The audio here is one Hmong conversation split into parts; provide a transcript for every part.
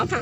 Tau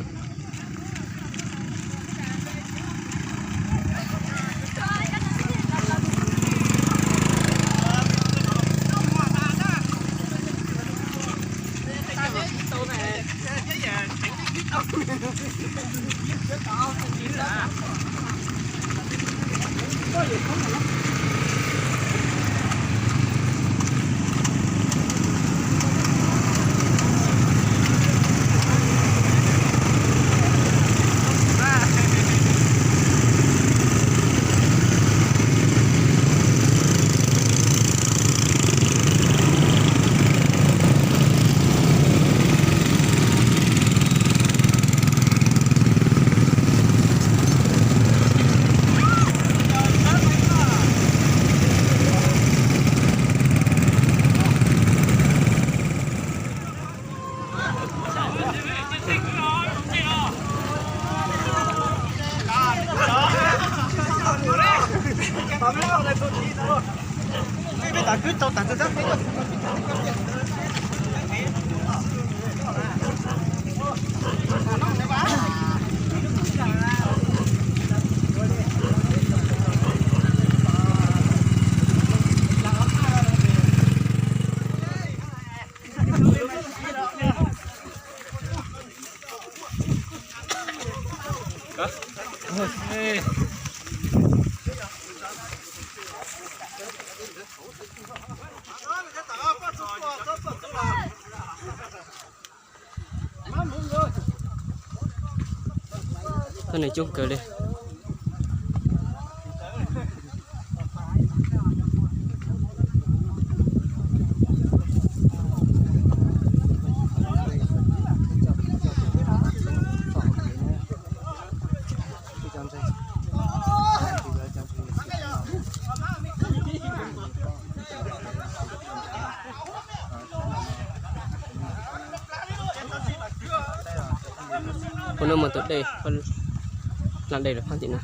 nws coob kawg li. Ua no mas tus dej, hla dej lawm phab tim no.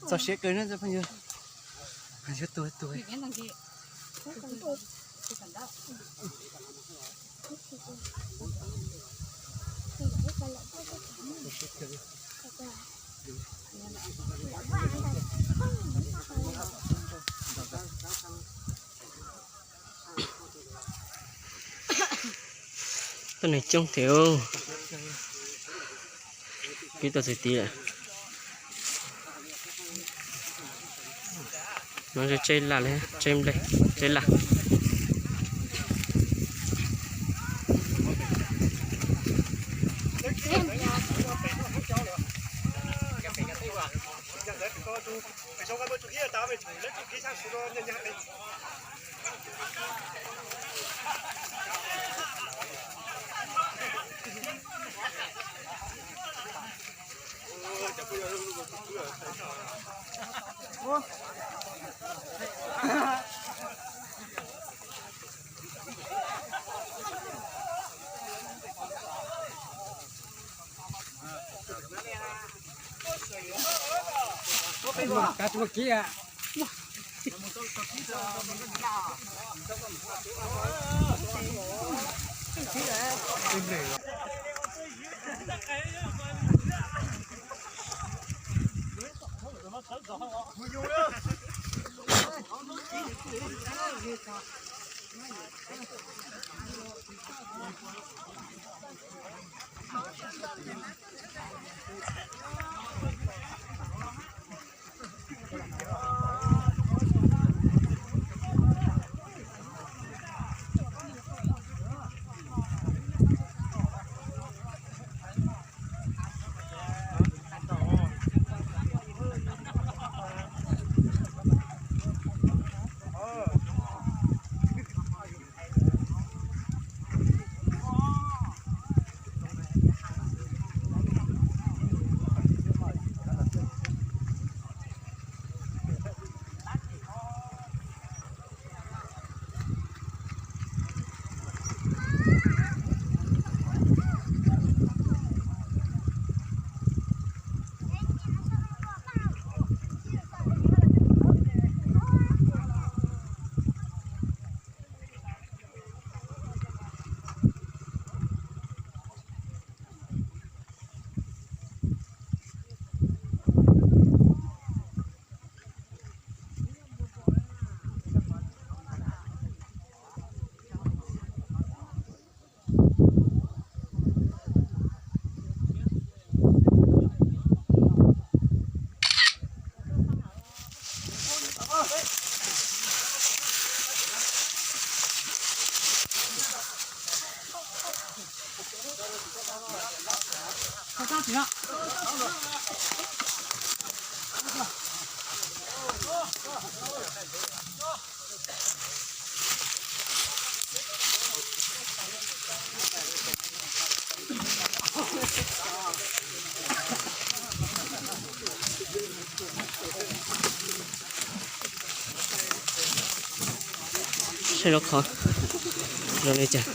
Txog siab kawg na cov phooj ywg. Yuav tuag tuag. Tuaj neeg coob thiab. Pib tau xwb tid lawm. No tseb laj li, tseb nplej, tseb laj. Saib lub qhov zoo li cas.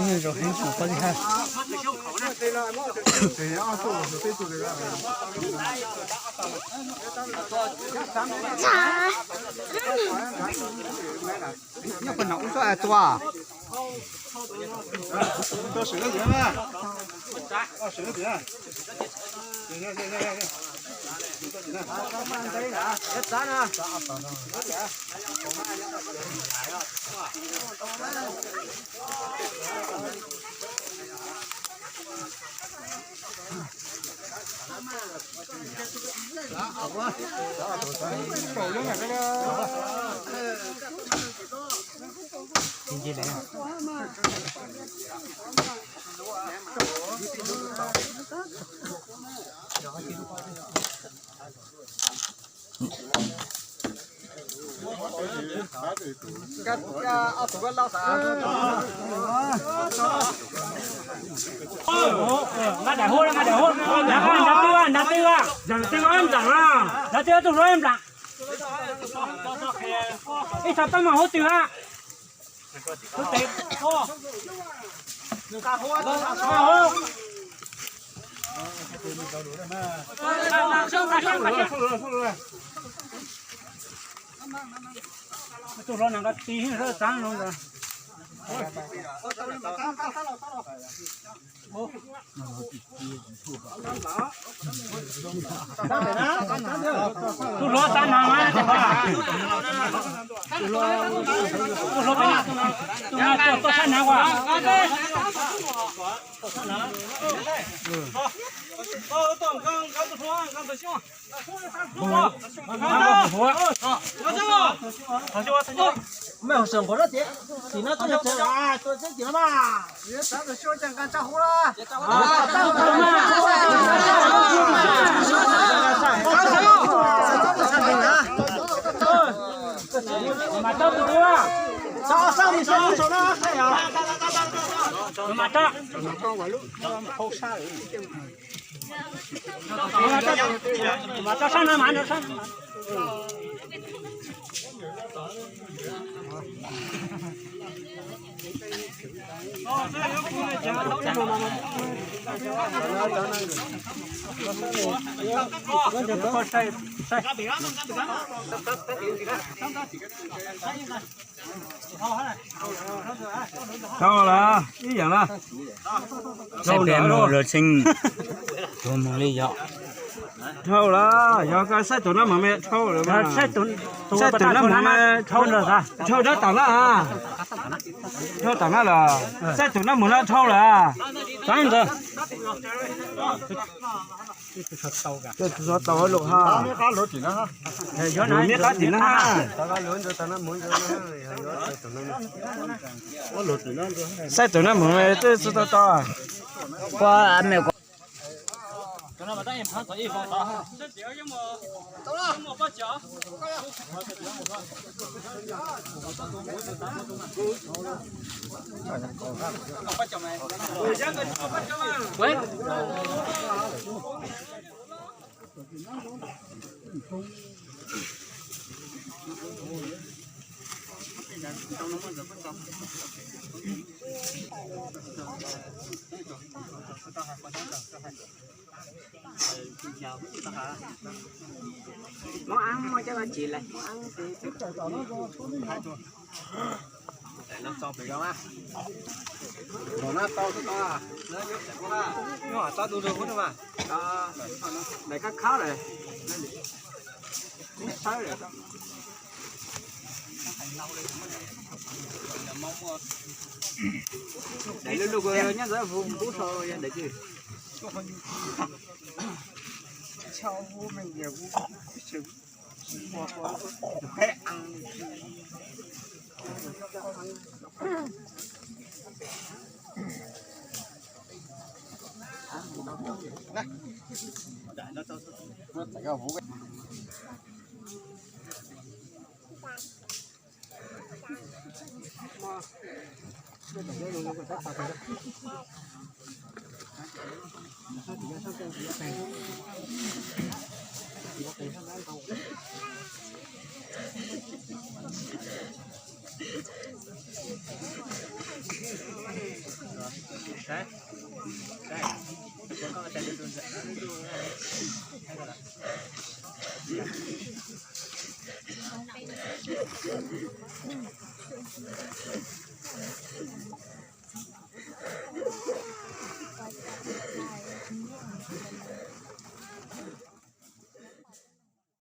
Ib nyuag zaus heev tsis pom li hab. Nyob puag nram ub tsob tua. Nrad twg, nrad twg, nrad twg, nrad twg tus hluas nplam. Ib txhia pab mas hauv twg hab. Tus hluas nplam nqa tis sab txav no ntag. Tus hluas txav nag mas, tus hluas pem no, tus no tuaj sab nag as. Mej hauv sawv nkaus rau tim, tim no tuaj tsev, tuaj tsev tim no mas. Mas tau tus ua. Tau, tau, tau, tau, tau, tau, tau. Mas tau. Mas tau sab no mas, tau sab no mas. Dhau lawm, ib yam na. Saib peb mus lawv txheej tus mus li yog. Dhau lawm, yog koj saib tus nab meeg mas dhau lawm. Saib tus nab meeg mas dhau, dhau dab tam na. Dhau tam na lawm, saib tus nab meeg na dhau lawm. Tus xov tau lus ha. Lus miab qab tim na ha. Saib tus nab meeg twb tsis tau tau. Mov ab muaj cov tsis lawm, mov ab. Daim kab khab lawm, sawb lawm. Daim lub lub nyob ntawd hu npub sau yog daim twg?